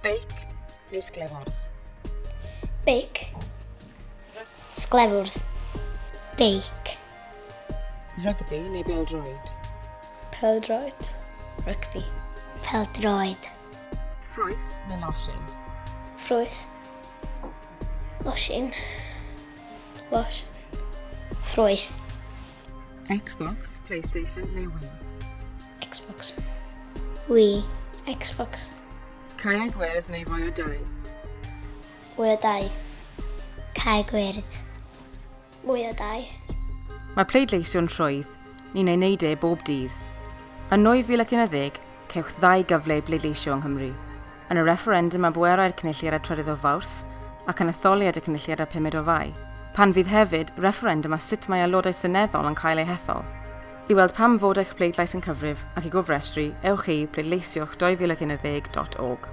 Beic neu sglefwrdd? Beic. Sglefwrdd. Beic. Rygbi neu bêl-droed? Pêl-droed. Rygbi. Pêl-droed. Ffrwyth neu losin? Ffrwyth. Losin. Losin. Ffrwyth. Xbox, PlayStation neu Wii? Xbox. Wii. Xbox. Caeau gwyrdd neu fwy o dai? Mwy o dai. Cae gwyrdd. Mwy o dai. Mae pleidleisio'n rhwydd, ni'n ei wneud e bob dydd. Yn 2011, cewch ddau gyfle i bleidleisio yng Nghymru. Yn y refferendwm am bwerau'r Cynulliad ar 3 o Fawrth ac yn etholiad y Cynulliad ar 5 o Fai, pan fydd hefyd refferendwm ar sut mae Aelodau Seneddol yn cael eu hethol. I weld pam fod eich pleidlais yn cyfrif ac i gofrestru, ewch i pleidleisiwch 2011.org.